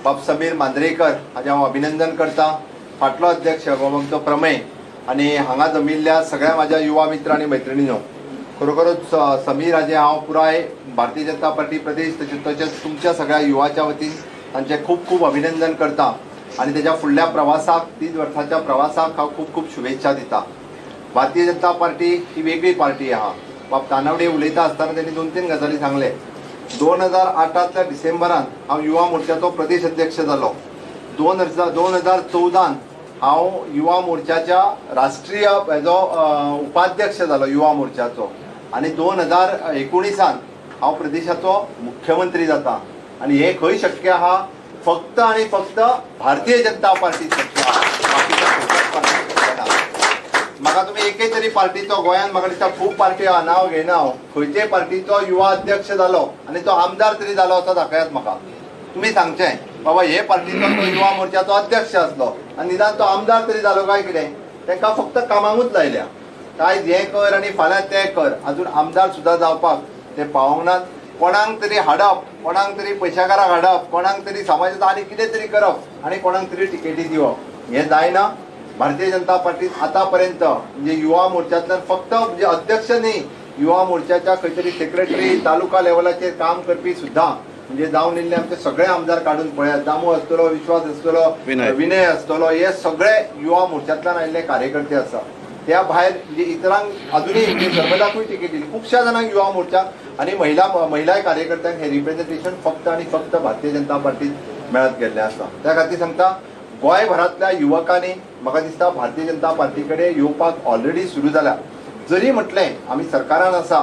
बाब समीर मांद्रेकर हाजें हांव अभिनंदन करता। फाटलो अध्यक्ष बाब आमचो प्रमेय आनी हांगा जमिल्ल्या सगळ्या म्हाज्या युवा मित्र आनी मैत्रिणींनो, खरोखरच समीर हाजें हांव पुराय भारतीय जनता पार्टी प्रदेश तशेंच तुमच्या सगळ्या युवाच्या वतीन तांचें खूब खूब अभिनंदन करता आनी तेज्या फुडल्या प्रवासाक 3 वर्साच्या प्रवासाक हांव खूब खूब शुभेच्छा दिता। भारतीय जनता पार्टी ही वेगळी पार्टी आहा। बाब तानावडे उलयता आसतना तेणी 2-3 गजाली सांगले। 2008 डिसेंबरान हांव युवा मोर्चाचो प्रदेश अध्यक्ष जालो। 2014 हांव युवा मोर्चाच्या राष्ट्रीय हेजो उपाध्यक्ष जालो युवा मोर्चाचो आनी 2019 हांव प्रदेशाचो मुख्यमंत्री जाता। आनी हें खंय शक्य आहा? फक्त आनी फक्त भारतीय जनता पार्टी शक्य आहा, बाकीच्या खंयच्याच पार्टीक शक्य ना। म्हाका तुमी एके तरी पार्टीचो, गोंयांत म्हाका दिसता खूब पार्टी आहा, नांव घेयना हांव, खंयचेय पार्टीचो युवा अध्यक्ष जालो आनी तो आमदार तरी जालो असो दाखयात म्हाका। तुमी सांगचें बाबा हे पार्टीचो तो युवा मोर्चाचो अध्यक्ष आसलो आनी निदान तो आमदार तरी जालो काय कितें? तांकां फक्त कामांकूच लायल्या, आयज हें कर आनी फाल्यां तें कर, आजून आमदार सुद्दां जावपाक ते पावोंक नात। कोणाक तरी हाडप, कोणाक तरी पयशाकाराक हाडप, कोणाक तरी समाजाचो आनी कितें तरी करप आनी कोणाक तरी तिकेटी दिवप, हें जायना। भारतीय जनता पार्टीन आतां पर्यंत म्हणजे युवा मोर्चांतल्यान फक्त म्हणजे अध्यक्ष न्ही, युवा मोर्चाच्या खंय तरी सेक्रेटरी तालुका लेवलाचेर काम करपी सुद्दां म्हणजे जावन येयल्ले आमचे सगळे आमदार काडून पळयात, दामू आसतलो, विश्वास आसतलो, विनय आसतलो, हे सगळे युवा मोर्चांतल्यान आयिल्ले कार्यकर्ते आसा। त्या भायर म्हणजे इतरांक अजुनूय म्हणजे सर्वदाकूय तिकेट दिली, खुबश्या जाणांक युवा मोर्चा आनी महिला कार्यकर्त्यांक हे रिप्रेझेंटेशन फक्त आनी फक्त भारतीय जनता पार्टीन मेळत गेल्लें आसा। त्या खातीर सांगता गोंयभरांतल्या युवकांनी म्हाका दिसता भारतीय जनता पार्टी कडेन येवपाक ऑलरेडी सुरू जाल्या। जरी म्हटलें आमी सरकारान आसा,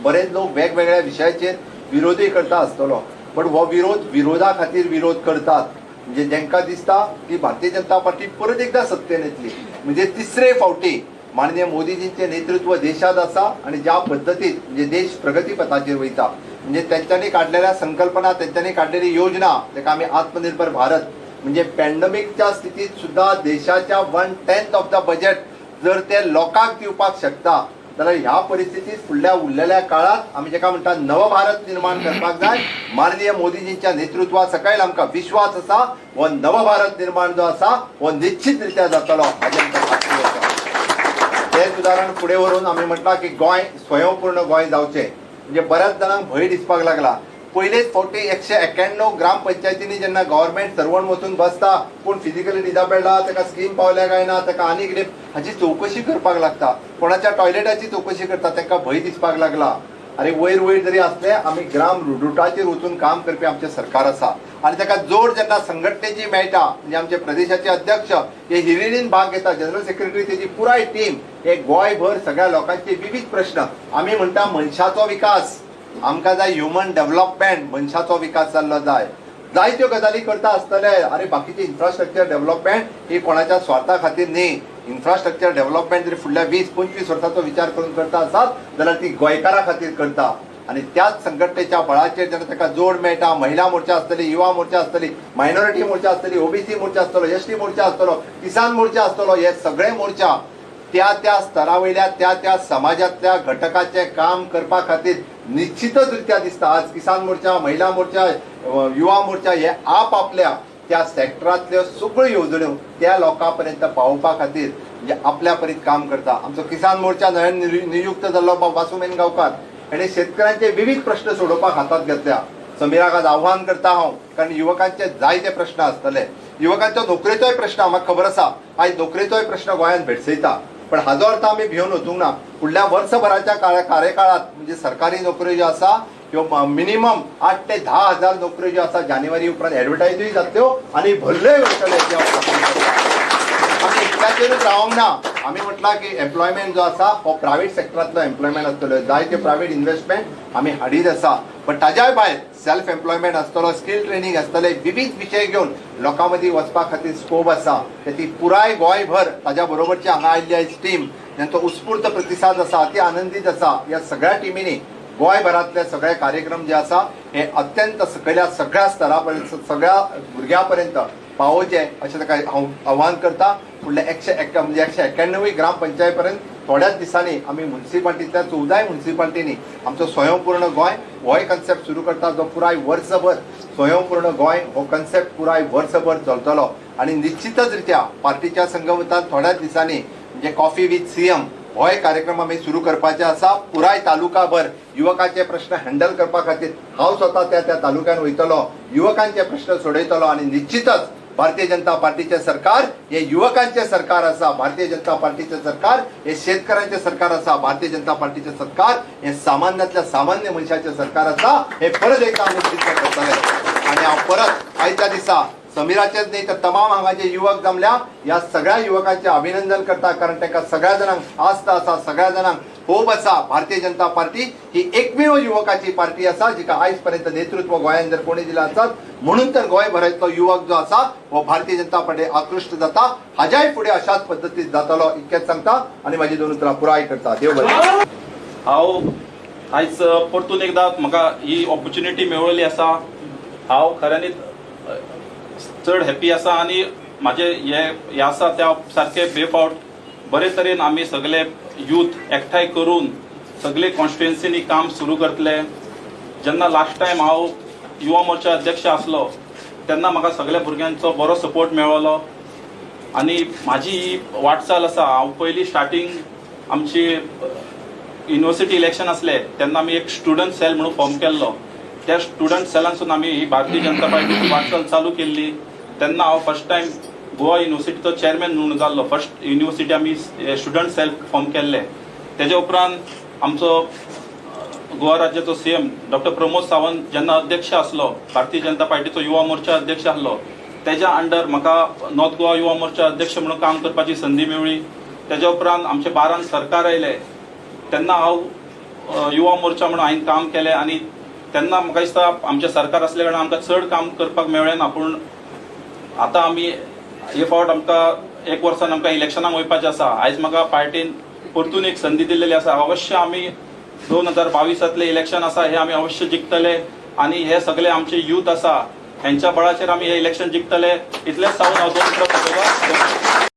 बरेच लोक वेगवेगळ्या विशयाचेर विरोधूय करता आसतलो, पण हो विरोध विरोधा खातीर विरोध करतात। म्हणजे जेंका दिसता की भारतीय जनता पार्टी परत एकदा सत्तेन येतली, म्हणजे तिसरे फावटी माननीय मोदीजींचें नेतृत्व देशांत आसा आनी ज्या पद्दतीन म्हणजे देश प्रगती पथाचेर वयता, म्हणजे तेंच्यांनी काडलेल्या संकल्पना, तेंच्यांनी काडलेली योजना, ताका आमी आत्मनिर्भर भारत म्हणजे पॅन्डमिकच्या स्थितीत सुद्दां देशाच्या 1/10 ऑफ the budget जर ते लोकांक दिवपाक शकता जाल्यार ह्या परिस्थितीत फुडल्या उरलेल्या काळात आमी जेका म्हणटा नवभारत निर्माण करपाक जाय। माननीय मोदीजींच्या नेतृत्वा सकयल आमकां विश्वास आसा हो नवभारत निर्माण जो आसा हो निश्चित रित्या जातलो हाजें आमकां खात्री आसा। तेच उदाहरण फुडें व्हरून आमी म्हटलां की गोंय स्वयंपूर्ण गोंय जावचें, म्हणजे बऱ्याच जाणांक भंय दिसपाक लागला। पयलेच फावटी 191 ग्रामपंचायतींनी जेन्ना गव्हर्मेंट सर्वण वचून बसता, कोण फिजिकली डिजाबल्ड आहा ताका स्कीम पावल्या काय ना, ताका आनी कितें हाची चवकशी करपाक लागता, कोणाच्या टॉयलेटाची चवकशी करता, तांकां भंय दिसपाक लागला। आनी वयर वयर जरी आसले आमी ग्राम रुटाचेर वचून काम करपी आमचें सरकार आसा आनी ताका जोड जेन्ना संघटनेची मेळटा, म्हणजे आमचे प्रदेशाचे अध्यक्ष हे हिरिरीन भाग घेता, जनरल सेक्रेटरी तेजी पुराय टीम हे गोंयभर सगळ्या लोकांचे विविध प्रश्न, आमी म्हणटा मनशाचो विकास आमकां जाय, ह्युमन डेव्हलपमेंट, मनशाचो विकास जाल्लो जाय, जायत्यो गजाली करता आसतले। आनी बाकीचे इन्फ्रास्ट्रक्चर डेव्हलपमेंट ही कोणाच्या स्वार्था खातीर न्ही, इन्फ्रास्ट्रक्चर डेव्हलपमेंट जरी फुडल्या 20-25 वर्सांचो विचार करून करता आसत जाल्यार ती गोंयकारां खातीर करता। आनी त्याच संघटनेच्या बळाचेर जेन्ना ताका जोड मेळटा, महिला मोर्चा आसतली, युवा मोर्चा आसतली, मायनॉरिटी मोर्चा आसतली, ओबीसी मोर्चा आसतलो, एसटी मोर्चा आसतलो, किसान मोर्चा आसतलो, हे सगळे मोर्चा त्या त्या स्तरा वयल्या त्या त्या समाजांतल्या घटकाचें काम करपा खातीर निश्चितच रित्या दिसता। आज किसान मोर्चा, महिला मोर्चा, युवा मोर्चा हे आपआपल्या त्या सेक्टरांतल्यो सगळ्यो येवजण्यो त्या लोकां पर्यंत पावोवपा खातीर म्हणजे आपल्या परीत काम करता। आमचो किसान मोर्चा नव्यान नियुक्त जाल्लो बाब वासू मेनगांवकार हेणे शेतकऱ्यांचे विविध प्रश्न सोडोवपाक हातांत घेतल्या। समीराक आज आव्हान करता हांव, कारण युवकांचे जायते प्रश्न आसतले, युवकांचो नोकरेचोय प्रश्न म्हाका खबर आसा, आयज नोकरेचोय प्रश्न गोंयांत भेडसयता, पण हाजो अर्थ आमी भिवन वचूंक ना। फुडल्या वर्सभराच्या कार्यकाळात म्हणजे सरकारी नोकऱ्यो ज्यो आसा ह्यो मिनिमम 8 ते 10 हजार नोकऱ्यो ज्यो आसा जानेवारी उपरांत एडवर्टायजूय जातल्यो आनी भरल्योय वयतल्यो। आमी इतल्याचेरूच रावंक ना, आमी म्हटलां की एम्प्लॉयमेंट जो आसा हो प्रायवेट सेक्टरांतलो एम्प्लॉयमेंट आसतलो, जायते प्रायवेट इन्वेस्टमेंट आमी हाडीत आसा, पण ताज्याय भायर सेल्फ एम्प्लॉयमेंट आसतलो, स्कील ट्रेनिंग आसतलें, विविध विशय घेवन लोकां मदीं वचपा खातीर स्कोप आसा। ती पुराय गोंयभर ताज्या बरोबरची हांगा आयिल्ली आयज टीम तांचो उत्स्फूर्त प्रतिसाद आसा, अती आनंदीत आसा। ह्या सगळ्या टिमींनी गोंयभरांतले सगळे कार्यक्रम जे आसा हे अत्यंत सकयल्या सगळ्या स्तरा पर्यंत सगळ्या भुरग्यां पर्यंत पावोवचे अशें ताका हांव आव्हान करता। फुडल्या 191 ग्रामपंचायत पर्यंत थोड्याच दिसांनी आमी मुन्सिपाल्टींतल्या 14 मुन्सिपाल्टींनी आमचो स्वयंपूर्ण गोंय होय कन्सेप्ट सुरू करता, जो पुराय वर्सभर स्वयंपूर्ण गोंय हो कन्सेप्ट पुराय वर्सभर चलतलो आनी निश्चितच रित्या पार्टीच्या संगमतान थोड्याच दिसांनी म्हणजे कॉफी विथ सीएम होय कार्यक्रम आमी सुरू करपाचे आसा. पुराय तालुकाभर युवकांचे प्रश्न हँडल करपा खातीर हांव स्वता त्या त्या तालुक्यान वयतलो, युवकांचे प्रश्न सोडयतलो आनी निश्चितच भारतीय जनता पार्टीचे सरकार हे युवकांचे सरकार आसा, भारतीय जनता पार्टीचे सरकार हे शेतकऱ्यांचे सरकार आसा, भारतीय जनता पार्टीचे सरकार हे सामान्यांतल्या सामान्य मनशाचे सरकार आसा हे परत एकदा आमी सिद्ध करतले. आनी हांव परत आयच्या दिसा समीराचेच न्ही तर तमाम हांगाचे युवक जमल्या ह्या सगळ्या युवकांचे अभिनंदन करता, कारण तांकां सगळ्या जाणांक आस्था आसा, सगळ्या जाणांक होप आसा. भारतीय जनता पार्टी ही एकमेव युवकाची पार्टी आसा जिका आयज पर्यंत नेतृत्व गोंयांत जर कोणी दिलां आसत म्हणून तर गोंयभरांतलो युवक जो आसा हो भारतीय जनता पार्टी आकृष्ट जाता. हाज्याय फुडें अशाच पद्दतीन जातलो इतकेंच सांगता आनी म्हाजी दोन उतरां पुराय करता. देव बरें. हांव आयज परतून एकदां म्हाका ही ऑपॉर्च्युनिटी मेळिल्ली आसा. हांव खऱ्यांनीच चड हॅपी आसा आनी म्हाजे हे आसा त्या सारके बेफावट बरे तरेन आमी सगळे यूथ एकठांय करून सगळे कॉन्स्टिट्युएन्सीनी काम सुरू करतले. जेन्ना लास्ट टायम हांव युवा मोर्चा अध्यक्ष आसलो तेन्ना म्हाका सगळ्या भुरग्यांचो बरो सपोर्ट मेळ्ळो आनी म्हाजी ही वाटचाल आसा. हांव पयलीं स्टार्टींग आमची युनिवर्सिटी इलेक्शन आसलें तेन्ना आमी एक स्टुडंट सेल म्हणून फॉर्म केल्लो. त्या स्टुडंट सेलांसून आमी ही भारतीय जनता पार्टीची वाटचाल चालू केल्ली. तेन्ना हांव फर्स्ट टायम गोवा युनिवर्सिटीचो चेअरमॅन म्हणून जाल्लो. फर्स्ट युनिवर्सिटी आमी स्टुडंट सेल फॉर्म केल्ले. तेजे उपरांत आमचो गोवा राज्याचो सीएम डॉक्टर प्रमोद सावंत जेन्ना अध्यक्ष आसलो, भारतीय जनता पार्टीचो युवा मोर्चा अध्यक्ष आसलो, तेज्या अंडर म्हाका नॉर्थ गोवा युवा मोर्चा अध्यक्ष म्हणून काम करपाची संदी मेळ्ळी. तेज्या उपरांत आमचे 12 सरकार आयलें तेन्ना हांव युवा मोर्चा म्हणून हांवें काम केलें आनी तेन्ना म्हाका दिसता आमचें सरकार आसल्या कारणान आमकां चड काम करपाक मेळ्ळें ना. पूण आतां आमी हे फावट आमकां एक वर्सान आमकां इलेक्शनाक वयपाचें आसा. आयज म्हाका पार्टीन परतून एक संदी दिल्लेली आसा. अवश्य आमी 2022 इलेक्शन आसा हे आमी अवश्य जिखतले आनी हे सगळे आमचे यूथ आसा हेंच्या बळाचेर आमी हे इलेक्शन जिखतले. इतलेंच सांगून हांव दोन उतरां सोंपयतां.